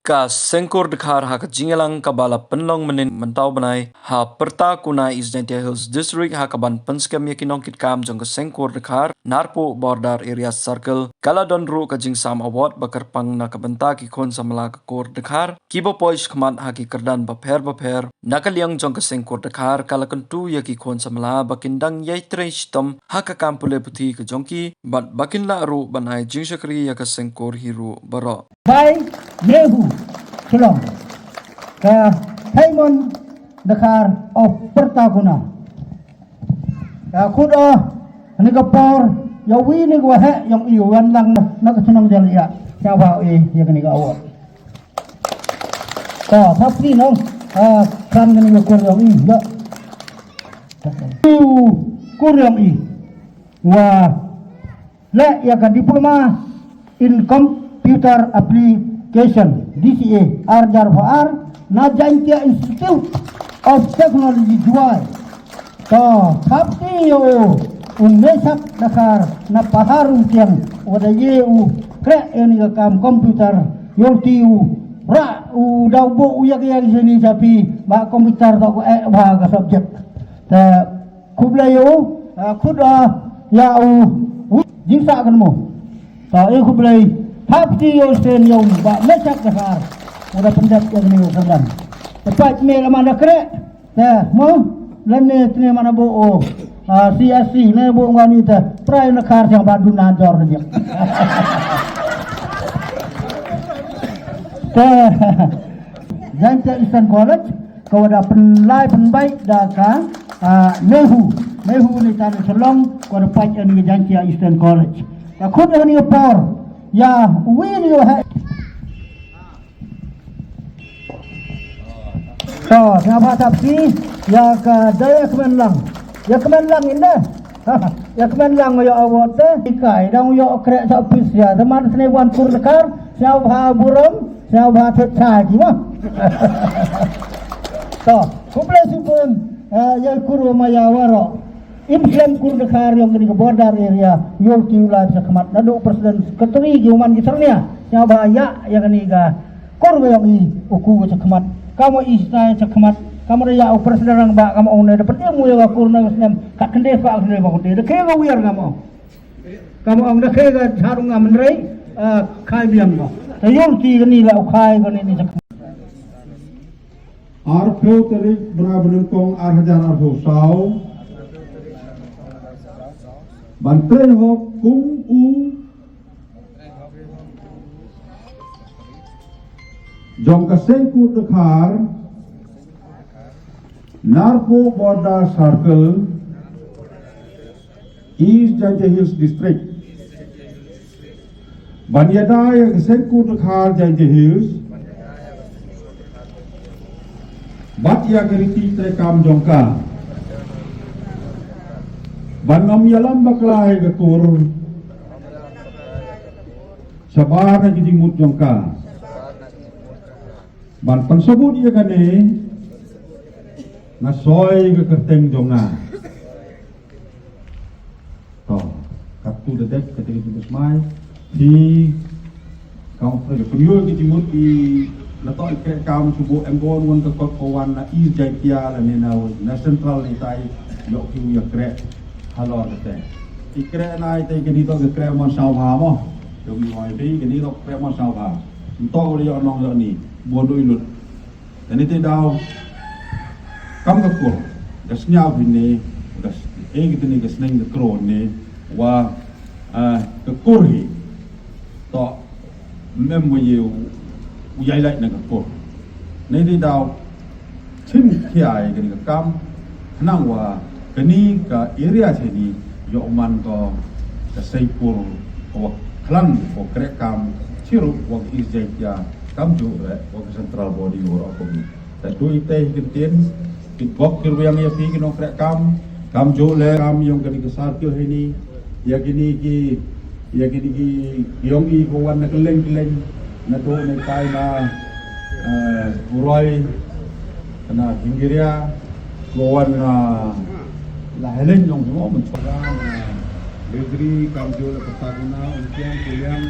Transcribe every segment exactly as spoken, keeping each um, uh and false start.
Ka Seng Kur Dkhar ha ka jingïalang kaba la pynlong mynhynnin mynta u bnai ha Pyrta Kuna, East Jaintia Hills District, ha kaban pynskhem ïa ki nongkitkam jong ka Seng Kur Dkhar Narpuh Border Area Circle, ka la don ruh ka jingsam award ba kyrpang na ka bynta ki khun samla ka Kur Dkhar kiba poi shakhmat ha ki kyrdan bapher bapher. Na ka liang jong ka Seng Kur Dkhar ka la kyntu ïa ki khun samla ba kin dang ïai trei shitom ha ka kam pule puthi ka jong ki bad ba kin lah ruh ban ai jingshakri ïa ka Seng Kur hi ruh baroh. By Nehu Shillong, ka Simon Dkhar of Pyrta Kuna. Ka khut o, ni ka por, ïa wi ni ka waheh, ïong i wan lang na ka chnong Jaliah. Sngewbha i, ïa kani ka award. Ka, thap ki nong, ah, kan kani ka kur ïong i, ïa. Kur ïong i. Wa, leh ïa ka Diploma in Computer Application, D C A, ar jar pha ar, na Jaintia Institute of Technology, Jowai. To, thap ki ïa u, u Meshak Dkhar, na Paharumtiang, wa da ïa u, kreh ïa ni ka kam computer, ïoh ti u, ra, u daw bo u ïa ka ïa ka jani japi, ba computer to ko eh ba ka subject. Ta, Khublei ïa u, ah, khut, ah, ïa u, wi, jingsa kan mo. Ta, eh, khublei, hap ti ïa u sen ïa u, ba, mechak Dkhar. U da pyndep ïa kani u kyrdan. Te pat me la mana kreh, te, mo, lane tne mana bo o, ah, C S C, ne bo ngani te, prai na khar siang ba duna jor ne. Te, Jaintia Eastern College, ka wa da pynlai pynbeit da ka, ah, Nehu. Nehu ni tan Shillong, ka wa da pait ani Jaintia Eastern College. Ka khut ani por, ïa, wi ni wa ha. To, sngewbha thap ki, ïa ka da ïa kmen lang. Ïa kmen lang inda. Ïa kmen lang ïa award te. Ikai, dang ïa kreh sa pis ïa. Teman sne wan kur lekar, sngewbha burom, sngewbha thep chai ki ma. To, khublei shibun, eh, ïa kur ma ïa waro. Im slem kur Dkhar ïong kani ka border area, ïong ki u lai shakhmat, naduh president secretary ki u man ki syrnia, sngewbha ïa, ïa kani ka kur ka ïong i, u ku ka shakhmat, ka mo i stai shakhmat, ka mo da ïa u president rangbah, ka mo ong ne, da pynïam u ïa ka kur na ka snem, ka kynde ka kynde ba kynde, da khe ka wiar ka mo. Ka mo ong da khe ka jharung ka mynrei, ah, khai biang ka. Te ïong ki kani la u khai kani ni shakhmat. Arphew tarik bnai ba nyngkong ar hajar arphew saw. Ban trei hok kum u jong ka Seng Kur Dkhar, Narpuh Border Circle, East Jaintia Hills District. Ban ïada ïa ka Seng Kur Dkhar Jaintia Hills. Bad ïa ka riti treikam jong ka. Ban ym ïalam bakla ïa ka kur. Shabar na ki jingmut jong ka. Ban pynsabut ïa kane. Nga soi ka kyrteng jong nga. To, katto da dep kata ka jingmut smai. Phi kam pynïoh ki jingmut i la to i kre kam shu buh em bon wan ka kot ko wan na East Jaintia lane na, na Central ni tai ïoh ki ïa kre halor kata. I kre na i tai kani to ka kre mon sngewbha mo. Ïoh ki oi phi kani to kre mon sngewbha. Nto ïoh nong ïoh ni. Bon doi lut. Te ni te daw kam ka kur ka sngiaw hi ne ka s-, eh, kita ni ka sneng ka kro ne wa, ah, ka kur hi to mem wa ye u yai lai na ka kur. Ni te daw chim khia ka ni ka kam nang wa ka ni ka area che ni yo man ko ka Seng Kur ko wa klan ko krek kam chiru wa East Jaintia kam ju re wa Central Body wa ko ni. Te tu ite ki ktien, ki bok ki rwiang ïa phi ki nongtrei kam, kam ju le kam ïong kani ka circle hini, ïa kini ki, ïa kini ki ïong i ko wan na kylleng kylleng, na tu na kai na, eh, Uroi, na Hingiria, ko wan na la helen ïong mo men. Bejri kam ju le Pyrta Kuna, Umkiang, Kuliang,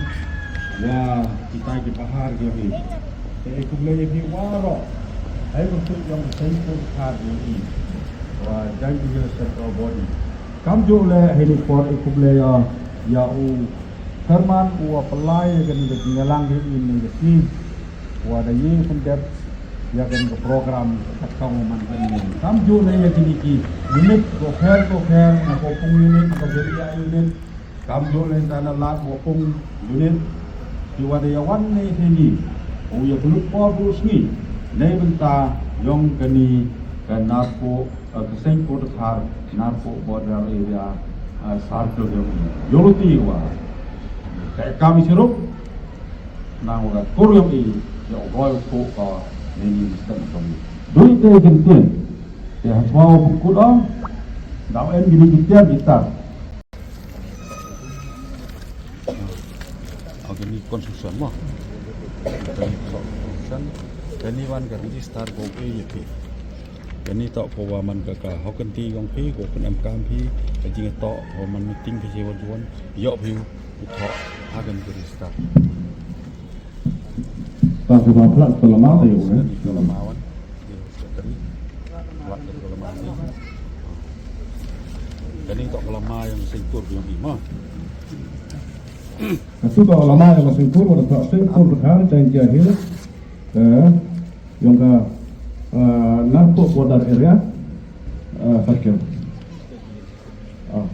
wa kita ki Pahar ki ïong i. Khublei ïa phi waroh. Ai khublei ïa ka seng Pyrthar jong i. Wa jong i ïa ka central body. Kam ju leh hynne por khublei ïa, ïa u Herman u wa pynlait ïa kane ka jingïalang hi ïa kane ka sngi. Wa da ïeng pyndep ïa kane ka program kat ka man kane. Kam ju leh ïa kine ki unit ko pher ko pher na ko pung unit ko pher ïa unit. Kam ju leh tang na lad ko pung unit. Ki wa da ïa wan ne hynne u ïa pynlut por bu sngi. Nei bynta ïong kane ka narko ka seng Pyrthar narko border area circle ïong i. Ïong ti wa ka kam i siruk nang wa ka kur ïong i ïa u roi u ko ka ne ni stem ïong i. Dui te kin tien te ha swa u pun kut ong. Dau en gini ki tiar ki tar. Kani construction mo. Kani construction. Kani wan ka register ko ke ye phi. Kani to ko wa man ka ka hokan ti gong phi ko kan em kam phi. Ka jing to ko man meeting phi je wan wan. Yo phi u to ha kan register. Ta ko ba plat ko lama ta yo ne. Ko lama wan. Plat ko lama ni. Kani to ko lama yang singkur yang ni mo. Kasu ka lama ïa ka seng Pyrthar, ka seng Pyrthar, Jaintia Hills, eh, ïong ka, eh, narko border area, eh, circle. Ah.